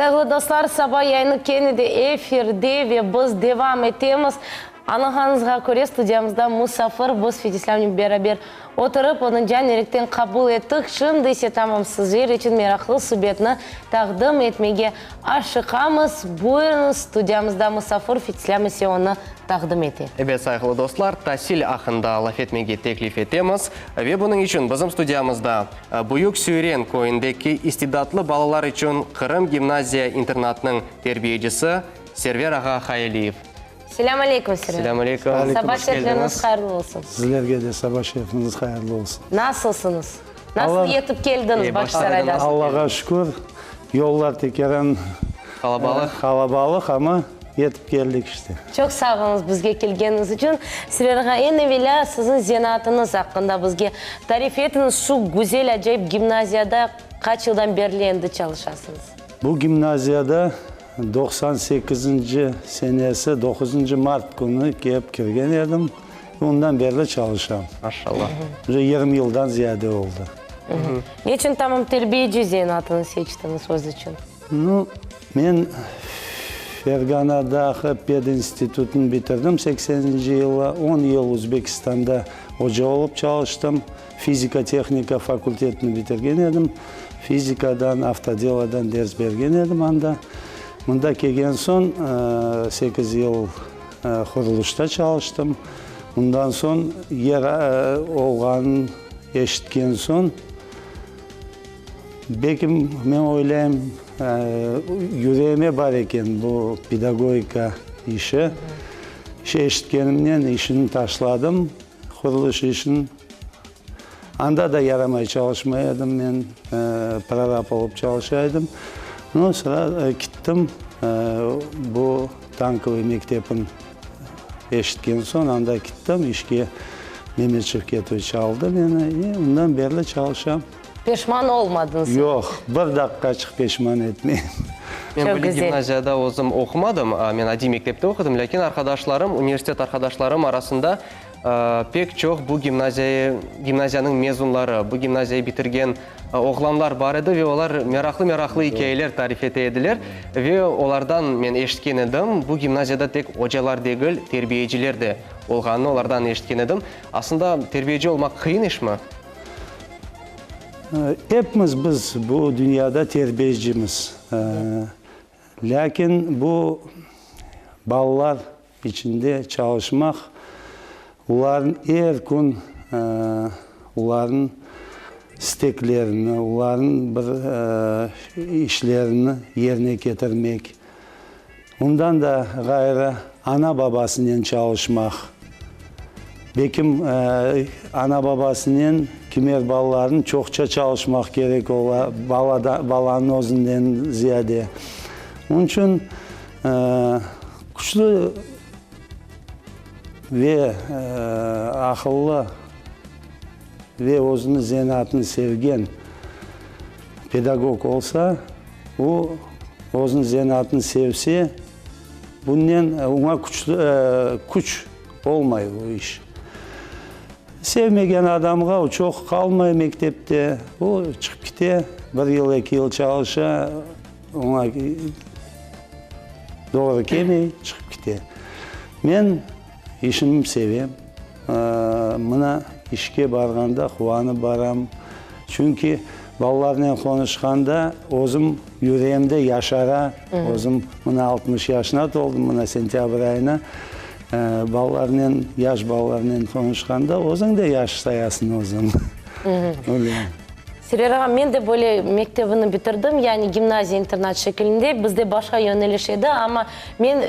Sayğılı dostlar, saba yayını kene de efirde ve biz devam etemiz. Añlağanıñızğa köre, studiyamızda musafir, biz Fetislâmnen beraber oturıp, onı can yürekten qabul ettik. Şimdi ise tamam sizler içün meraqlı subetni taqdim etmege aşıqamız. Buyurıñız, studiyamızda musafir, Fetislâm ise onı taqdim ete. Ebet, sayğılı dostlar, tasil aqqında laf etmege teklif etemiz. Ve bunıñ içün bizim studiyamızda Büyük Süyren köyündeki istidatlı balalar içün Qırım gimnaziya-internatınıñ terbiyecisi Server ağa Hayaliyev. Selâm aleyküm, Server. Selâm aleyküm. Saba şerifleriñiz hayırlı olsun. Sizlerge de saba şerifiñiz hayırlı olsun. Nasılsıñız? Nasıl yetip keldiñiz Bağçasaraydan? Allağa şükür, yollar tekeren qalabalıq, qalabalıq, amma yetip keldik işte. Çoq sağ oluñız bizge kelgeniñiz içün. Server ağa, eñ evelâ siziñ zenaatıñız aqqında bizge tarif etiñiz. Şu güzel, acayip gimnaziyada qaç yıldan berli endi çalışasıñız? Bu gimnaziyada 98-nci senesi doquzıncı mart künü kelip kirgen edim. Ondan berli çalışam. Maşallah. Uje 20 yıldan ziyade oldı. Ne içün tamam terbiyeci zenaatını seçtiñiz öz içün? Nu, men Ferganadaqı pedinstitutnı bitirdim sekseninci yılı. On yıl Özbekistanda oca olıp çalıştım. Fizika-tehnika fakultetini bitirgen edim. Fizikadan, avtodelodan ders bergen edim anda. Mında kelgen soñ sekiz yıl qurulışta çalıştım. Bundan soñ yer olğanın eşitken soñ, belki, men oylayım, yüreğime bar eken bu pedagogika işi. Eşitkenimnen işini taşladım. Qurulış işin, anda da yaramay çalışmay edim men, prorab olıp çalışa edim. No, sıra kittim, bu tankovıy mektepin eşitken soñ anda kittim işke, Memet Şevketoviç aldı meni, i ondan berli çalışam. Peşman olmadıñız? Yoq, bir daqqaçıq peşman etmeyim. Men Çoq böyle güzel. gimnaziyada özüm oqumadım, men adiy mektepte oqudım, lâkin arqadaşlarım, universitet arqadaşlarım arasında pek çoq bu gimnaziyayı, gimnaziyanıñ mezunları, bu gimnaziyayı bitirgen oğlanlar bar edi ve olar meraqlı-meraqlı ikâyeler tarif ete ediler. Ve olardan men eşitken edim, bu gimnaziyada tek ocalar degil, terbiyeciler de olğanını olardan eşitken edim. Aslında, terbiyeci olmaq qıyın işmi? Epimiz biz bu dünyada terbiyecimiz. Lâkin bu balalar içinde çalışmaq, olarnıñ er kün olarnıñ isteklerini, olarnıñ bir işlerini yerine ketirmek, Ondan da ğayrı, ana-babasınen çalışmaq. Bekim, ana-babasınen kimer balalarnıñ çoqça çalışmaq kerek ola, balada, balanıñ özünden ziyade. Onıñ içün küçlü ve aqıllı ve özüniñ zenaatını sevgen pedagog olsa, O, özüniñ zenaatını sevse, bunnen oña küçlü, küç olmay bu iş. Sevmegen adamğa o çoq qalmay mektepte, o çıqıp kete, bir yıl, eki yıl çalışa, oña doğru kelmey, çıqıp kete. Men işimni sevem, mına işke barğanda quvanıp baram, çünki Balalarnen qonuşqanda özüm yüreğimde yaşara, özüm mına 60 yaşına toldım, mına sentâbr ayına, balalarnen, yaş balalarnen qonuşqanda özüñ de yaş sayasıñ özüñ. Öyle. Server ağa, men de böyle mektebini bitirdim, yani gimnaziya-internat şekilinde, bizde başqa yöneliş edi, amma men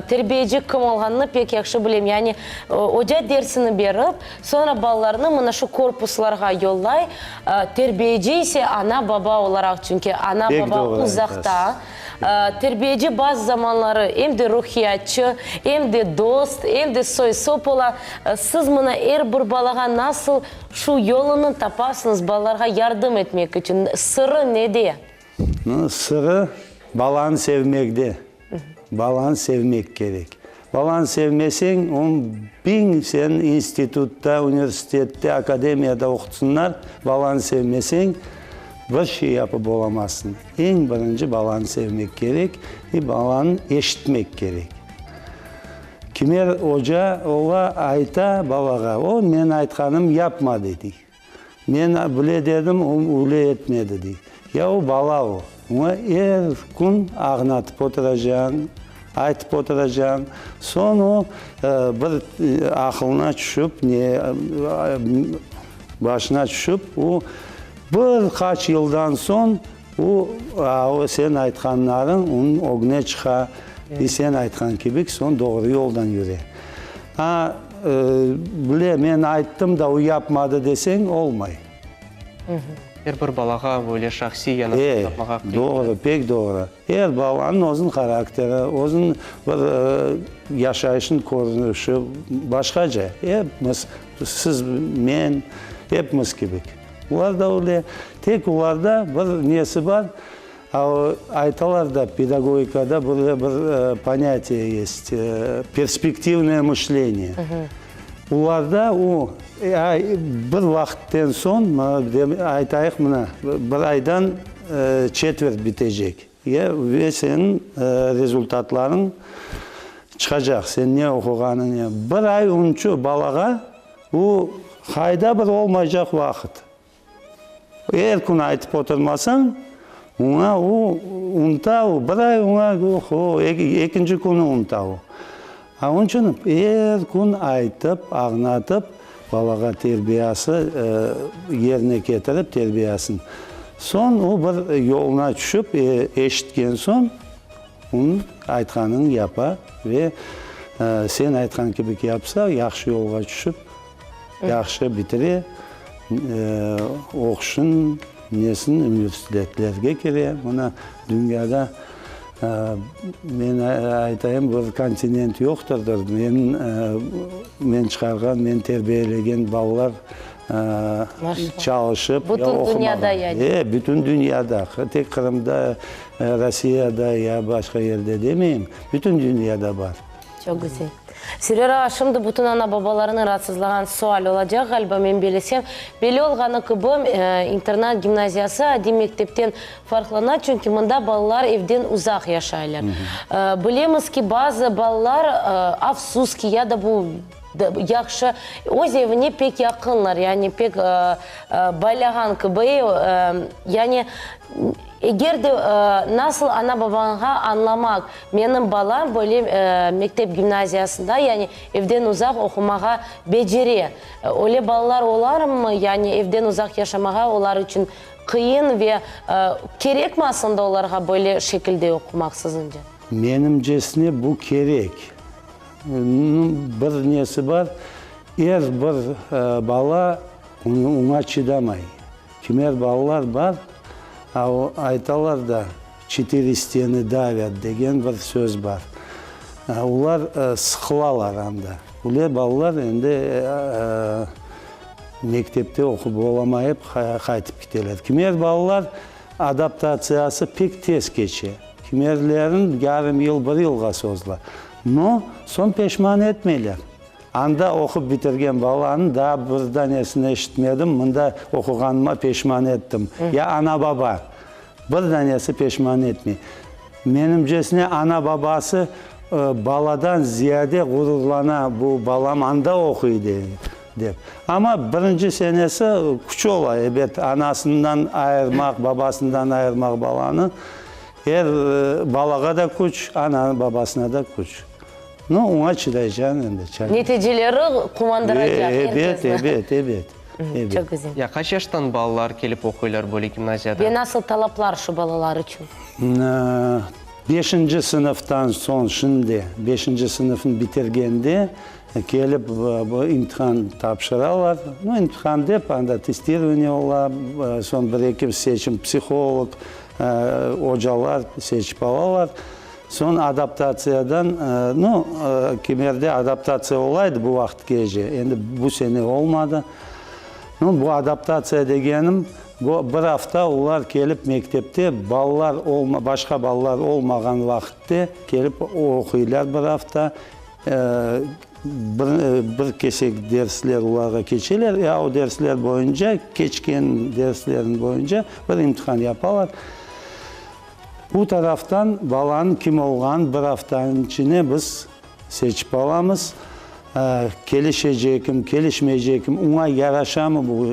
terbiyeci kim olğanını pek yahşı bilem, yani oca dersini berip, Soñra balalarnı mına şu korpuslarğa yollay, terbiyeci ise ana-baba olaraq, çünki ana-baba uzaqta, terbiyeci bazı zamanları em de ruhiyatçı, em de dost, em de soy-sop ola. Siz mına er bir balağa nasıl şu yolunı tapasıñız balalarğa yardım etmek içün? Sırı nede? Sırı, balanı sevmekde. Balanı sevmek kerek. Balanı sevmeseñ, on biñ sen institutta, universitette, akademiyada oqutsınlar, balanı sevmeseñ, Bir şey yapıp olamazsıñ. Eñ birinci balanı sevmek kerek ve balanı eşitmek kerek. Kimer oca ola ayta balağa, o, men aytqanım yapmadı, dey. Men bile dedim, o öyle etmedi, dey. Ya o bala o, oña er kün ağnatıp oturacañ, aytıp oturacañ. Soñ o bir aqılına tüşip, ne, başına tüşip, o bir qaç yıldan soñ o, o sen aytqanlarıñ onıñ ögüne çıqa, ve sen aytqan kibik soñ doğru yoldan yüre. A, bile, men ayttım da, o yapmadı deseñ, olmay. Er bir balağa böyle şahsiy yanaşuv tapmağa qıyın. Doğru, pek doğru. Er balanıñ özüniñ harakteri, özüniñ bir yaşayışınıñ körünişi başqaca. Epimiz, siz, men, epimiz kibik. Olar da öyle. Tek olarda bir nesi bar, Aytalar da, pedagogikada böyle bir ponâtiye est, perspektivnoye mışleniye. Olarda o, bir vaqıtten soñ, aytayıq mına, bir aydan çetvert bitecek, ve seniñ rezultatlarıñ çıqacaq, sen ne oquğanıñ. Bir ay onıñçün balağa o qayda bir olmaycaq vaqıt. Er kün aytıp oturmasañ, oña o unuta o, bir ay oña oho, ekinci künü unuta o. A onıñ içün er kün aytıp, añlatıp, balağa terbiyası yerine ketirip terbiyasını, soñ o bir yoluna tüşip, eşitken soñ, onıñ aytqanını yapa ve sen aytqan kibi yapsa, yahşı yolğa tüşip, Yahşı bitire, oquşın, nesin, universitetlerge kire. Mına, dünyada, men aytayım, bir kontinent yoqtırdır, men, men çıqarğan, men terbiyelegen balalar çalışıp, ya oqumağan. Bütün dünyada yani. E, bütün dünyada. Tek Qırımda, Rossiyada ya başqa yerde demeyim, bütün dünyada bar. Çoq güzel. Server ağa, şimdi bütün ana-babalarnı raatsızlağan sual olacaq, ğaliba, men belesem. Belli olğanı kibi, internat gimnaziyası adiy mektepten farqlana, çünki mında balalar evden uzaq yaşaylar. Bilemiz ki, bazı balalar, afsus ki, ya da bu yahşı, öz evine pek yaqınlar, yani pek baylağan kibi, yani Eger de nasıl ana-babañğa añlamaq, menim balam böyle mektep gimnaziyasında, yani evden uzaq oqumağa becere. Öyle balalar olarmı, yani evden uzaq yaşamağa olar içün qıyın ve kerekmi aslında olarğa böyle şekilde oqumaq siziñce? Menimcesine bu kerek. Bir nesi bar, er bir bala oña çıdamay. Kimer balalar bar, a o aytalar da, çetiri stenı davят degen bir söz bar. Olar sıqılalar anda. Öyle balalar endi mektepte oqup olamayıp qaytıp kiteler. Kimer balalar adaptatsiyası pek tez keçe. Kimerlerin yarım yıl, bir yılğa sozula. No, soñ peşman etmeyler. Anda oqup bitirgen balanıñ daa bir danesini eşitmedim, mında oquğanıma peşman ettim. Ya ana-baba, bir danesi peşman etmey. Menimcesine, ana-babası baladan ziyade ğururlana, bu balam anda oquy dep. Amma birinci senesi küç ola, ebet, anasından ayırmaq, babasından ayırmaq balanı. Er balağa da küç, ana-babasına da küç. Nu, oña çıdaycañ endi, çare. Neticeleri quvandıracaq er kesni. Ebet, ebet, ebet, ebet. Çoq güzel. Ya qaç yaştan balalar kelip oquylar böyle gimnaziyada? Ve nasıl talaplar şu balalar içün? Beşinci sınıftan soñ, şimdi, beşinci sınıfnı bitirgende, kelip bu imtihan tapşıralar. Nu, imtihan dep, anda testirovaniye ola, soñ bir-eki seçim psiholog, ocalar seçip alalar. Soñ adaptatsiyadan, nu, kimerde adaptatsiya ola edi bu vaqıtgece, endi bu sene olmadı. Nu, bu adaptatsiya degenim, bu bir afta olar kelip mektepte balalar olma, başqa balalar olmağan vaqıtte kelip oquylar bir afta. Bir, bir kesek dersler olarğa keçeler, ya o dersler boyunca, keçken derslerniñ boyunca bir imtihan yapalar. Bu taraftan balanıñ kim olğanın bir aftanıñ içine biz seçip alamız. Kelişecekmi, kelişmeycekmi, oña yaraşamı bu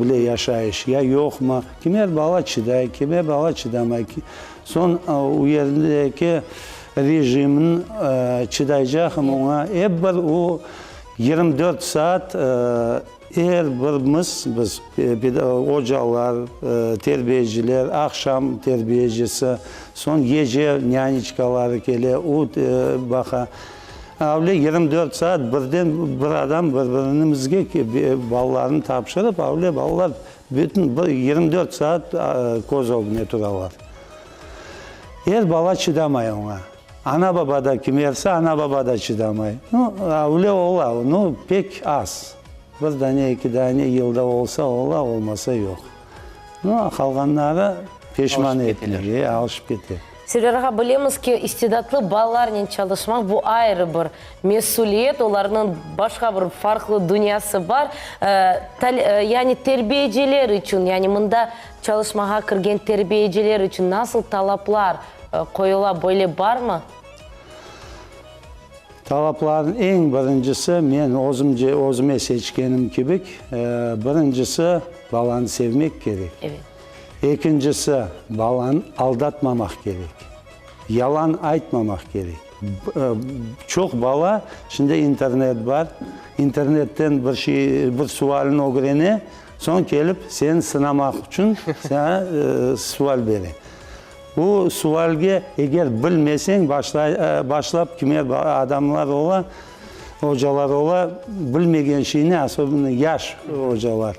bile yaşayış, ya yoqmı. Kimer bala çıday, kimer bala çıdamay. Soñ o yerdeki rejimniñ çıdaycaqmı oña, ep bir o 24 saat er birimiz, biz, ocalar, terbiyeciler, aqşam terbiyecisi, soñ gece nâniçkaları kele, o baqa. Avle 24 saat birden bir adam bir-birimizge balalarını tapşırıp, avle balalar bütün bir 24 saat köz ögüne turalar. Er bala çıdamay oña. Ana-baba da kimerse, ana-baba da çıdamay. Nu, öyle ola, nu, pek az. Bir dane, eki dane yılda olsa, ola, olmasa, yoq. Nu, qalğanları peşman etmey, e, alışıp kete. Server ağa, bilemiz ki, istidatlı balalarnen çalışmaq, bu ayrı bir mesüliyet, olarnıñ başqa bir farqlı dünyası bar. Yani terbiyeciler içün, yani mında çalışmağa kirgen terbiyeciler içün nasıl talaplar qoyula, böyle barmı? Talaplarnıñ eñ birincisi, men özümce, özüme seçkenim kibik, birincisi, balanı sevmek kerek. Evet. Ekincisi, balanı aldatmamaq kerek. Yalan aytmamaq kerek. Çoq bala, şimdi internet bar, internetten bir şey, bir sualni ögrene, soñ kelip seni sınamaq içün saña sual bere. Bu sualge eger bilmeseñ, başlay, başlap kimer adamlar ola, ocalar ola, bilmegen şeyni, asobınnı yaş ocalar,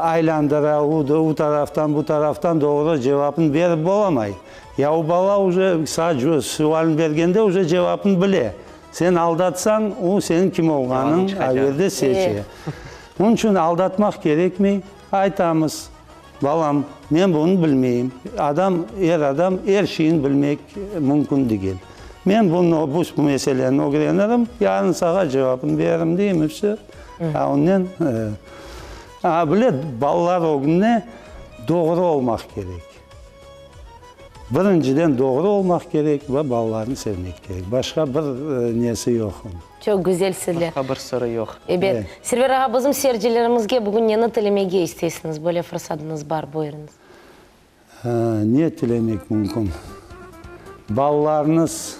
aylandıra, u taraftan, bu taraftan doğru cevapnı berip olamay. Ya o bala uje saña sualni bergende uje cevapnı bile. Sen aldatsañ, o seniñ kim olğanıñ o yerde seçe. Onıñ içün aldatmaq kerekmey, aytamız, Balam, men bunı bilmeyim. Adam, er adam er şeyni bilmek mümkün degil. Men bunı, bu meseleni ögrenirim, yarın saña cevapnı beririm, deyim, i vse. A onnen, a bile, balalar ögünde doğru olmaq kerek. Birinciden doğru olmaq kerek ve balalarnı sevmek kerek. Başqa bir nesi yoq. Çoq güzel sözler. Başqa bir sırı yoq. Ebet. Server ağa, bizim seyircilerimizge bugün neni tilemege isteysiñiz? Böyle fırsatıñız bar, buyurıñız. Ne tilemek mümkün? Balalarıñız,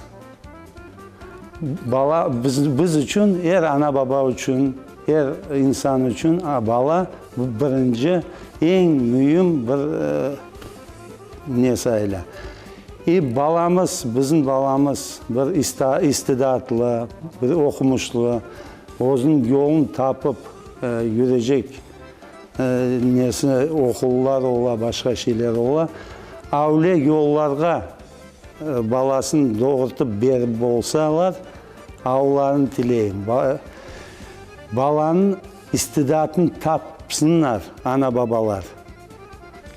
bala, biz, biz içün, er ana-baba içün, er insan içün bala birinci, eñ müim bir ne sayıla. İ balamız, bizim balamız bir istidatlı, bir oqumışlı, özüniñ yolun tapıp yürecek nesi, oquvlar ola, başqa şeyler ola, avle yollarğa balasını doğurtıp berip olsalar, avlarını tileyim. Balanıñ istidatını tapsınlar ana-babalar.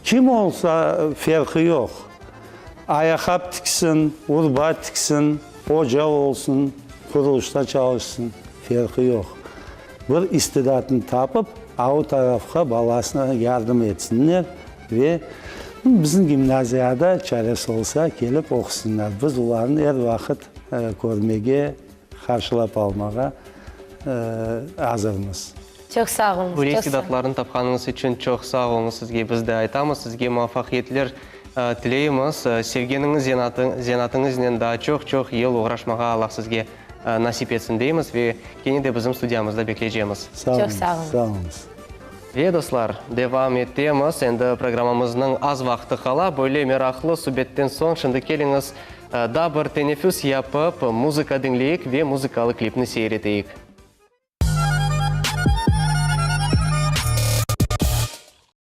Kim olsa, ferqı yoq. Ayaqqap tiksin, urba tiksin, oca olsun, qurulışta çalışsın, ferqı yoq. Bir istidatını tapıp, a o tarafqa balasına yardım etsinler ve bizim gimnaziyada çaresi olsa, kelip oqusınlar. Biz olarnı er vaqıt körmege, qarşılap almağa azırmız. Çoq sağ oluñız. Böyle istidatlarnı tapqanıñız içün çoq sağ oluñız sizge. Biz de aytamız, sizge muvafaqiyetler tileymiz. Sevgeniñiz zenatıñıznen daa çoq-çoq yıl oğraşmağa Allah sizge nasip etsin deymiz ve kene de bizim studiyamızda bekleycemiz. Sağ oluñız. Sağ oluñız. Ve, dostlar, devam etemiz. Endi programmamıznıñ az vaqtı qala. Böyle meraqlı subetten soñ şimdi keliñiz, daa bir teneffüs yapıp, muzıka diñleyik ve muzıkalı klipni seyir eteyik.